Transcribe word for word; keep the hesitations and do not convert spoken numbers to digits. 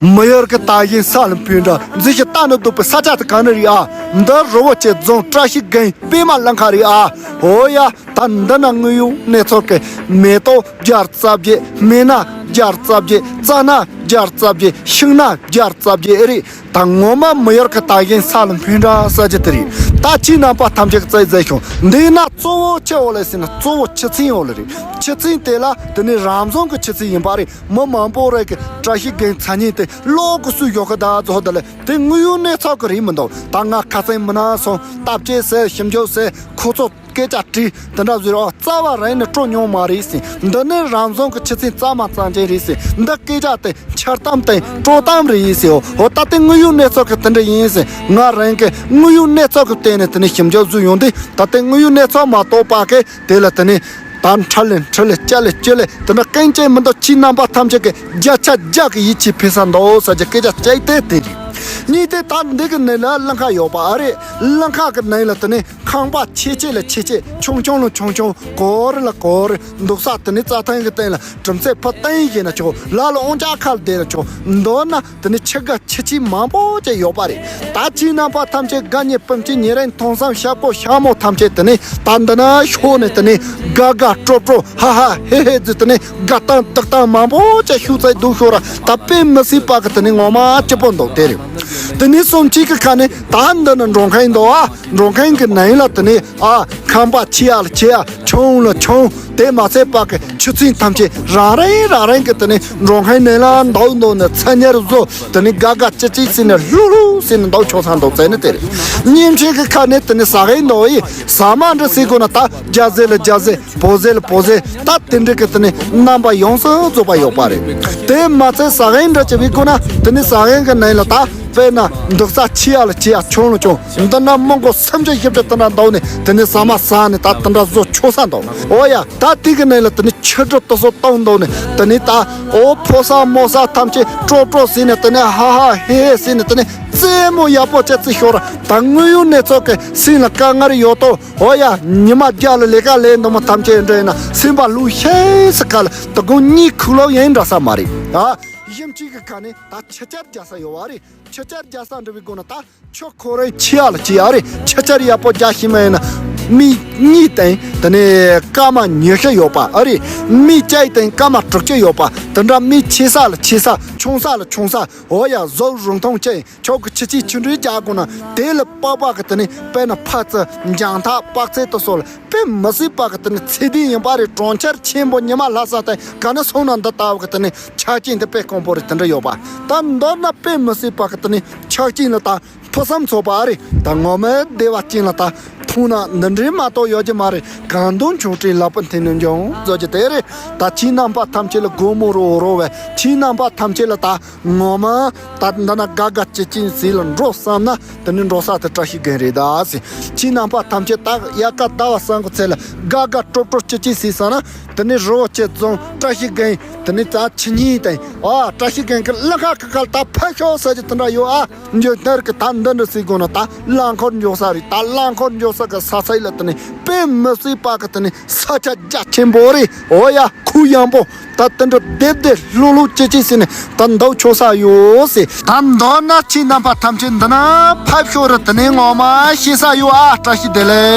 མི་ཡུལ་གྱི་དར་ཞིང་ས་ལ་འཕུར་འདྲ་མཛེས་ཤིང་ལྟ་ན་སྡུག་པའི་ས་ཆ་དེ་ག་ནས་རེད་ཨ། འདི་རི་བོ་ཆེ་རྫོང་བཀྲ་ཤིས་དགོན་པད་མ་གླིང་ཁ་རེད་ཨ། འོ་ཡ། ད་འདི་ན་དངོས་ཡོད་གནས་ཚུལ་གྱི་མེ་ཏོག་བརྒྱ་རྩ་བརྒྱད། སྨན་སྣ་བརྒྱ་རྩ་བརྒྱད། རྩ་སྣ་བརྒྱ་རྩ་བརྒྱད། ཤིང་སྣ་བརྒྱ་རྩ་བརྒྱད་རེད། ད་ངོ་མ་མི་ཡུལ་གྱི་དར་ཞིང་ས་ལ་འཕུར་འདྲ་ཟེར་རྒྱུ་དེ་རེད། ད་ཁྱེད་རྣམ་པ་ཐམས་ཅད་ཀྱིས་ཅིག་མཛད་ཤོག་འདི་ན་གཙོ་བོ་ཆི་ཡོད་ལེ་ཟེར་ན་གཙོ་བོ་ཆུ་ཚན་ཡོད་ལེ་རེད། ཆུ་ཚན་དེ་ལ་དེ་ནས་རང་བྱུང་གི་ཆུ་ཚན་ཡིན་པ་རེད། མི་མང་པོ་རེ་གིས་བཀྲ་ཤིས་དགོན་མཚན་སྙན་དེ་ལོག་གི་སུས་ཞོག་གི་ད་ཚོ་དེ་ལ་དེ་དངོས་ཡོད་གནས་ཚུལ་གྱི་རེད་མི་འདུག་ད་ང་ཁ་སང་མི་ནང་སོང་སྟབས་བཅས་ཟེར་ཞིབ་འཇུག་ཟེར་ཁོ་ཚོ་སྐད་ཆ་དྲིས་དེ་འདྲ་ཟེར་ཨ། རྩ་བ་རང་ནས་སྤྲོ་མྱོང་མ་རེད་ཟེར། འདི་ནི་རང་བྱུང་གི་ཆུ་ཚན་གཙང་མ་གཙང་རྐྱང་རེད་ཟེར། འདི་སྐད་ཆ་དེ་འཆལ་གཏམ་དང་དཀྲོག་གཏམ་རེད་ཟེར། འོ་ད་དེ་དངོས་ཡོད་གནས་ཚུལ་གྱི་དེ་འདྲ་ཡིན་ཟེར། ང་རང་གི་དངོས་ཡོད་གནས་ཚུལ་གྱི་སྟེང་ནས་དེ་ནས་ཞིབ་འཇུག་བཟོས་ཡོང་དུས་ད་དེ་དངོས་ཡོད་གནས་ཚུལ་མ་གཏོགས་པ་གི་དེ་ལ་དེ་ནས་ད་འཕྲལ་ལས་འཕྲལ་ལས་སྐྱ་ལས་སྐྱ་ལས་དེ་འདྲ་གང་ཅི་མི་འདུག་ཁྱེད་རྣམ་པ་ཐམས་ཅད་ཀྱིས་བརྒྱ་ཆ་བརྒྱ་གི་ཡིད་ཆེས་ཕུལ་ས་འདུག་ཟེར་གྱི་སྐད་ཆ་གཅིག་དེ་དེ་རེད། གཉིས་དེ་ད་འདི་གི་ནང་ལ་གླིང་ཁ་ཡོད་པ་ཨ་རེད། གླིང་ཁ་གི་ནང་ལ་དེ་ནས་ཁང་པ་ཆེ་ཆེ་ལ་ཆེ་ཆེ། ཆུང་ཆུང་ལ་ཆུང་ཆུང་། གོ་རེ་ལ་གོ་རེ། འདུག་ས་དེ་ནས་རྩྭ་ཐང་གི་སྟེང་ལ་གྲུམ་ཚད་ཕུ་སྟེང་བཞེངས་ན་ཆོག་ལ་ལ་དབང་ཆ་ཁ་ལ་བསྡད་ན་ཆོག་མདོར་ན་དེ་ནས་ཆུ་སྒང་ཆུ་ཆེན་མང་པོ་ཅིག་ཡོད་པ་རེད། ད་ཁྱེད་རྣམ་པ་ཐམས་ཅད་དགའ་ཉེ་སྤུན་མཆེད་ཉེ་རིང་མཐོང་བསམ་ཤ་ཁོ་ཤ་མོ་ཐམས་ཅད་དེ་ནས་ད་འདི་ན་ཤོག་ནས་དེ་ནས་དགའ་དགའ་སྤྲོ་སྤྲོ་ཧ་ཧ་ཧེ་ཧེ་ཟེར་དེ་ནས་དགའ་སྟངས་སྡུག་སྟངས་མང་པོ་ཅིག་ཤུགས་ཚད་སྡུག་ཤོར་ར་ད་དཔེ་མི་སྲིད་པ་གི་དེ་ནས་ངོ་མ་སྐྱིད་པོ་འདུག་དེ་རེད། དེ་ནས་གསུམ་གཅིག་གི་ཁ་ནས་ད་འདི་ན་འགྲོ་མཁན་འདུག་ཨ། འགྲོ་མཁན་གྱི་ནང་ལ་དེ་ནས་ཨ་ཁང་པ་ཆེ་ཡ་ལ་ཆེ་ཡ་ཆུང་ལ་ཆུང་། དེ་མ་ཚད་པ་གི་ཆུ་ཚན་ཐམས་ཅད་རང་རང་རང་རང་གི་དེ་ནས་འགྲོ་མཁན་ནང་ལ་འདུག་འདུག་ནས་ཚ་ཉེར་བཟོ་དེ་ནས་དགའ་དགའ་ཅི་ཅི་ཟེར་ནས་ལྷུག་ལྷུག་ཟེར་ནས་འདུག་ཆོག་ས་འདུག་ཟེར་ནས་དེ་རེད། ཉིན་ཕྱེད་ཀྱི་ཁ་ནས་དེ་ནས་ཟ་མཁན་འདུག་ཨི་ཟ་མ་འདྲ་ཟེར་དགོས་ན་ད་རྒྱ་ཟས་ལ་རྒྱ་ཟས། བོད་ཟས་ལ་བོད་ཟས། ད་དེ་འདྲ་གི་དེ་ནས་རྣམ་པ་ཡོངས་སུ་རྫོགས་པ་ཡོད་པ་རེད། དེ་མ་ཚད་ཟ་མཁན་འདྲ་བྱེད་པའི་སྒོ་ན་དེ་ནས་ཟ་མཁན་གྱི་ནང་ལ་ད་དཔེར་ན་འདུག་ས་ཆེ་ཡ་ལ་ཆེ་ཡ་ཆུང་ལ་ཆུང་། འདི་ན་མི་མགོ་སུམ་ཅུ་བཞི་བཅུ་དེ་འདྲ་འདུག་ནས་དེ་ནས་ཟ་མ་ཟ་ནས་ད་དེ་འདྲ་བཟོ་ཆོག་ས་འདུག་འོ་ཡ། ད་དེ་གི་ནང་ལ་དེ་ནས་ཆུ་གྲུ་དེ་ཚོ་བཏང་འདུག་ནས་དེ་ནས་ད་འོ་ཕོ་གསར་མོ་གསར་ཐམས་ཅད་སྤྲོ་སྤྲོ་ཟེར་ནས་དེ་ནས་ཧ་ཧ་ཧེ་ཧེ་ཟེར་ནས་དེ་ནས་རྩེད་མོ་ཡག་པོ་བྱེད་རྩིས་ཤོར། ད་དངོས་ཡོད་གནས་ཚུལ་གྱི་སེམས་ལ་དཀའ་ངལ་ཡོད་དོ། འོ་ཡ། ཉི་མ་བརྒྱ་ལ་ལས་ཀ་ལས་འདུག་མོ་ཐམས་ཅད་འདྲ་ཡིན་ན་སེམས་པ་ལུས་ཤེས་སུ་ཁ་ལ་དུ་དགོང་གཉིད་ཁུག་ལོག་ཡིན་འདྲ་ས་མ་རེད་ཨ། ཡིན་གཅིག་གི་ཁ་ནས་ད་ཆུ་ཆར་རྒྱག་ས་ཡོད་བ་རེད། ཆུ་ཆར་རྒྱག་ས་འདྲ་བའི་སྒོ་ནས་ད་ཆུ་ཁོ་རང་ཆེ་ཡ་ལ་ཆེ་ཡ་རེད། ཆུ་ཆར་ཡག་པོ་རྒྱག་ཤེས་མ་ཡིན་ན་མི་གཉིས་དང་དེ་ནས་སྐར་མ་ཉི་ཤུ་ཡོད་པ་ཨ་རེད། མི་བརྒྱད་དང་སྐར་མ་དྲུག་ཅུ་ཡོད་པ་དེ་འདྲ། མི་ཆེ་ས་ལ་ཆེ་ས་ཆུང་ས་ལ་ཆུང་ས། འོ་ཡ། བཟོ་རུང་ཐུང་ཅན། ཁྱོད་ཀྱི་ཆུ་ཆེན་ཆུ་འདྲེན་རྒྱག་དགོས་ན་དེ་ལ་པགས་པ་གི་དེ་ནས་དཔེར་ན་ཕ་ཙི་འཇང་ཐག་པགས་ཚལ་དུ་སོགས་ལ་དཔེ་མི་སྲིད་པ་གི་དེ་ནས་ཚད་ལྡན་ཡིན་པ་རེད། གྲོང་ཁྱེར་ཆེན་པོ་ཉི་མ་ལྷ་ས་དེ་ག་ནས་སོང་ན་འདི་ལྟ་བུ་གི་དེ་ནས་ཆ་རྐྱེན་དེ་དཔེ་དཀོན་པོ་རེད། དེ་འདྲ་ཡོད་པ། ད་མདོར་ན་དཔེ་མི་སྲིད་པ་གི་དེ་ནས་ཆ་རྐྱེན་ལ་ད་ཕུན་སུམ་ཚོགས་པ་རེད། ད་ངོ་མ་བདེ་བ་ཅན་ལ་ད་ཕུང་ན་འདི་འདྲའི་མ་གཏོགས་ཡོད་ཀྱི་མ་རེད། གང་འདོད་མཆོག་སྤྲིན་ལ་ཕུ་འཐེན་ནས་འབྱུང་བཟོ་རྒྱུ་དེ་རེད། ད་ཁྱེད་རྣམ་པ་ཐམས་ཅད་ལ་སྒོ་མོ་རུ་འོ་རོ་བས་ཁྱེད་རྣམ་པ་ཐམས་ཅད་ལ་ད་ངོ་མ་ད་འདི་ན་དགའ་དགའ་ཅི་ཅི་ཟིག་ལ་འགྲོ་བསམ་ན་དེ་ནི་འགྲོ་ས་དེ་བཀྲ་ཤིས་དགོན་རེད་ད་ཟེར། ཁྱེད་རྣམ་པ་ཐམས་ཅད་ད་དབྱར་ཁ་ཟླ་བ་གསུམ་གི་ཚེ་ལ་དགའ་དགའ་སྤྲོ་སྤྲོ་ཅི་ཅི་ཟིག་བསམ་ན་དེ་ནི་རི་བོ་ཆེ་རྫོང་བཀྲ་ཤིས་དགོན། དེ་ནི་ད་ཆུ་གཉིས་དང་ཨ་བཀྲ་ཤིས་དགོན་གི་གླིང་ཁ་གི་ཁ་ལ་ད་ཕ་ཤོག་ཟེར་གྱི་དེ་འདྲ་ཡོད་ཨ། འཇོག་ནར་གི་ད་འདི་འདྲ་ཟིག་དགོས་ན་ད་རླངས་འཁོར་འཇོག་ས་རེད། ད་རླངས་འཁོར་འཇོག་ས་གི་ས་ཚིགས་ལ་དེ་ནི་དཔེ་མི་སྲིད་པ་གི་དེ་ནི་ས་ཆ་རྒྱ་ཆེན་པོ་རེད། འོ་ཡ། ཁུག་ཡངས་པོ། ད་དེ་འདྲ་བདེ་བདེ་ལྷོད་ལྷོད་ཅི་ཅི་ཟེར་ནས་ད་འདུག་ཆོག་ས་ཡོད་ཟེར། ད་མདོར་ན་ཁྱེད་རྣམ་པ་ཐམས་ཅད་འདི་ན་ཕེབས་ཤོག་རེ། དེ་ནས་ངོ་མ་ཤེས་ས་ཡོད་ཨ། བཀྲ་ཤིས་བདེ་ལེགས།